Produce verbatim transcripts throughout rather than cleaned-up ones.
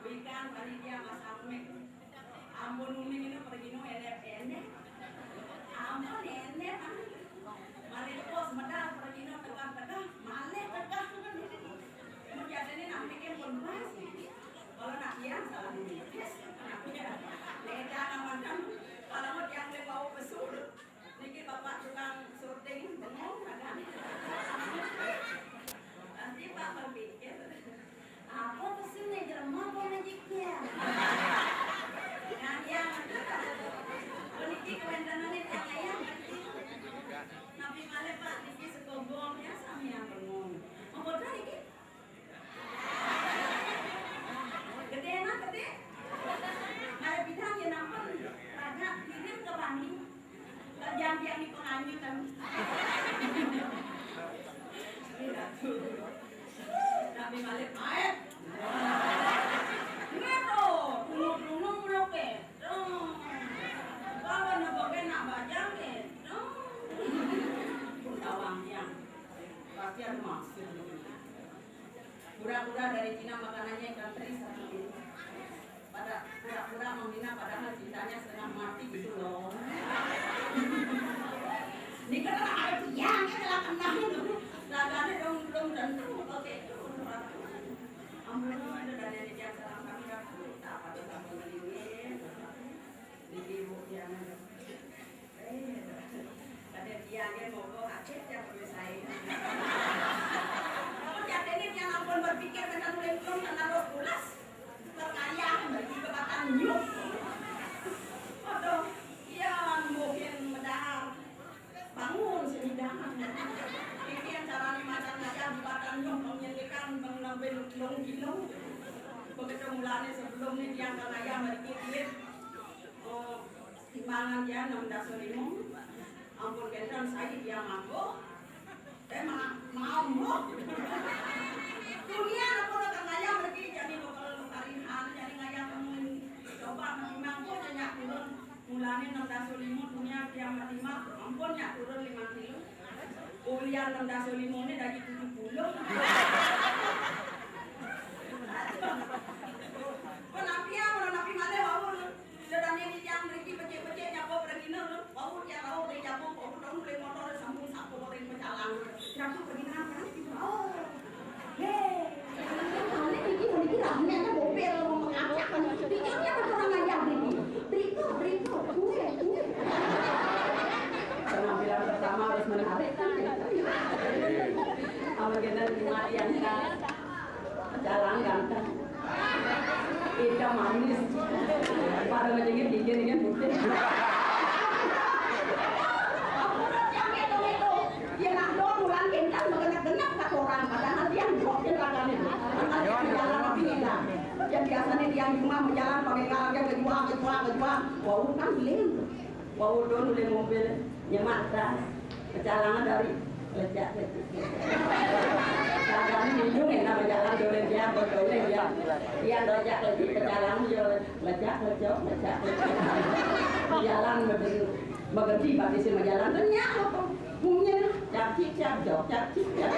Wikan panitia Mas Amik. Ampun, Umi, ini pergi nu enek-enek. Ampun, enek, ah. Malih tepus medal pergi nu tegah-tegah, malih tegah. Mun jadinya nak mikir pun pas. Kalau nak biang salah mikir. Beda amankan. Kalau mau tiang beli bau pesul. Niki Bapak tukang syuting bengong, kan? Pasti Pak berpikir, "Apa pesan nih jelema apa magicnya?" Nah, ya, puniki kawéntenané tiyang ayah. Napi malih, Pak, niki sekombongnya sami yang bengong. Mengkoda niki? Gedé mah gedé. Malih pidan yén ampun ragak kirim ka Bani. Kerjaan tiang di penganyutan. Tapi malih paet. Ngeto, tunung-tunung meloké. Dong. Bawa neboké nak bajang ké. Dong. Bawang tiang. Pasti ada maksud. Pura-pura dari Cina makanannya ikan teri satu ini. Pada pura-pura menghina padahal cintanya setengah mati gitu loh. Ini kan ada tiang ya, telah kenal. Laganya dong belum tentu oke itu. Ampun, itu dari yang salah kami, Ratu. Tak apa tuh, tak apa, ini. Niki ibu yang, eh, ada tiang yang mogok akhir tiang perlu saya. Aku jatuh ini tiang ampun berpikir dengan uleng uleng dengan roh pulas. Terkaya bagi kebatan nyuk. Aduh, iya mungkin medar. Bangun sini jangan. Ini yang caranya macan aja di batang nyuk mengintikan mengambil long gilong. Begitu mulanya sebelum ini tiang kan ayam berpikir. Oh, timbangan ya enam belas lima. Ampun kenten saya dia mampu. Eh, ma-, mampu. Dunia aku udah kan ngayah lagi, jadi bakal karihan, jadi ngayah temuin. Coba mati mampu aja nyak turun. Mulanya enam belas lima, dunia dia mati mah, ampun nyak turun lima kilo. Ulian enam belas lima ini dari tujuh puluh. Beli motor sambung sapu goreng pecalang. Kira-kira pergi nang kan? Oh. Hei. Paling iki, iki rame ada mobil mau mengacak kan. Pikirnya apa orang aja ini? Berikut, berikut. Gue, gue. Penampilan pertama harus menarik kan? Sama kita nikmati yang kita jalan ganteng. Ikan manis. Pada menjengit dikit kan putih. Aku udah siang itu, itu. Dia nak dong bulan kencang, begenek-genek kat orang. Padahal dia jokin raganya. Padahal dia jalan tapi ngilang. Yang biasanya dia cuma berjalan pakai kaki, kejuang, kejuang, kejuang. Wau kan lem. Wau don oleh mobil, nyemak tas. Kecalangan dari lecak lecak. Kadang minum enak berjalan doleh dia, berdoleh dia. Dia lecak lecak, kecalangan dia lecak lecak, lecak lecak. Jalan berhenti, berhenti, bagi si berjalan, ternyata apa? Punya cak cik cak jok, cak cik cak.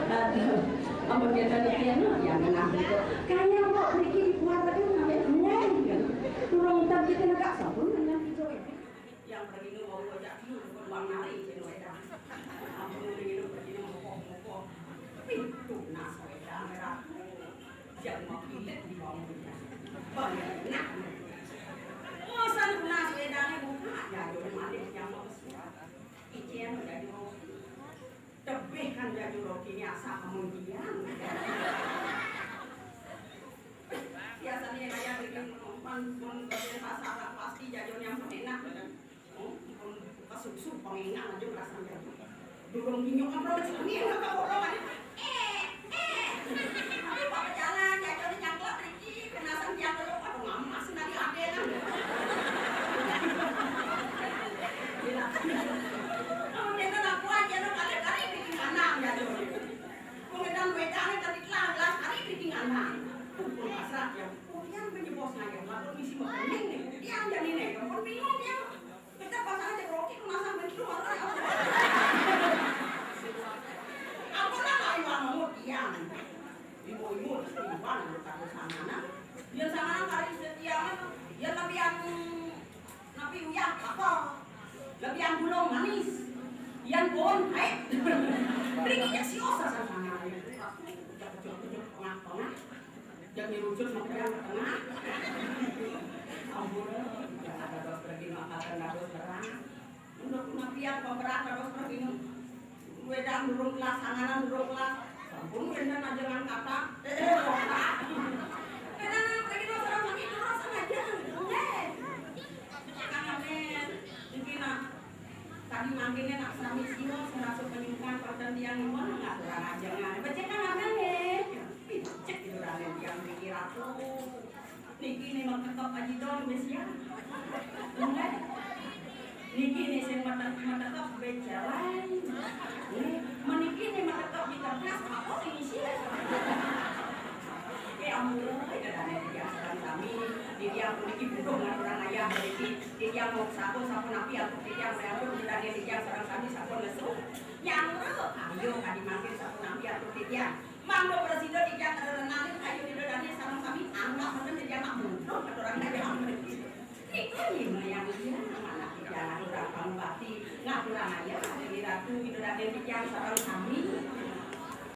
Aduh, ampun dia tadi dia no, yang menang itu. Kayaknya kok pergi di keluarga kan sampai mulai kan. Turun tak kita negak sabun dengan itu. Yang pergi nu mau kocak dulu, bukan uang nari, cina wedang. Ampun, pergi nu, pergi nu, mokok, mokok. Pintu nas wedang, merah. Jangan mau pilet di bawah meja. Banyak. Bosan nas wedangnya buka, ya, jadi malik yang mau pesan. Ician udah di roki. Tebih kan jadi roki ini asal kemudian. Biasanya kayak bikin pun, pun, pun, pasar pasti jadi yang enak, kan? Oh, pun kesusu, pengenang aja merasa jadi. Durung kinyong apa, ini apa, orang aja. Eh, eh. Tapi Pak jalan, ya, jadi nyangkut, Riki, kena sang jatuh, aduh, ngamas, nanti ada, kan? Gila. Kamu dia kan aku aja, no, kali-kali bikin anak, ya, tuh. Pengedan wedangnya tadi telah, belas hari bikin anak. Pukul pasrah, ya. Kemudian penyebosnya, ya, lalu misi mau kuning, nih. Dia jadi, nih, kamu bingung, ya. Kita pasang aja roki, kemasan begitu, malah ya. Aku lah, ayo, mau diam. Ibu-ibu, terus ibu, lu kata sana, nah. Dia sana, kali setiap, dia lebih anu, napi uyah, apa? Lebih anu, manis. Yang pohon, hai. Ringinya si Osa sana, sana. Aku, kejap-kejap, tengah-tengah. Jangan dirucut mau ke tengah. Ampun, jangan ada dos pergi, maka akan ada dos terang. Menurut napi yang pemberat ada dos pergi. Wedang durung kelas, sanganan durung kelas. Sampun, wedang aja ngan kata. Eh, eh, kota. Wedang pergi dos orang sami, dos orang aja. Eh. Kang Amin, mungkin nak. Tadi mangkinnya nak sami siwa, serasa penyukan, konten tiang mana nggak kurang aja nggak. Baca kan Amin, ya? Cek itu ramen tiang pikir aku. Niki nih mah ketok Aji Don, wis ya. Enggak. Niki nih sing mata-, matekep bejalan. Nih, meniki nih matekep di kertas, apa sih isi? Ya ampun, tidak ada yang sareng sami. Jadi aku niki butuh ngaturan ayah, niki. Jadi aku satu, sapu napi aku, jadi aku, aku tidak ada yang sareng sami, sapu lesu. Nyamru, ayo, kadi mampir sapu napi aku, jadi. Mangga prasida titiang kada renalin, ayo Ida Dane sareng sami anggap menten titiang nak mundur katurang kaya amun. Niku nyinayang iya, anak titiang aturang pangubati, ngaturang ayah, Gusti Ratu, Ida Dane titiang sareng sami.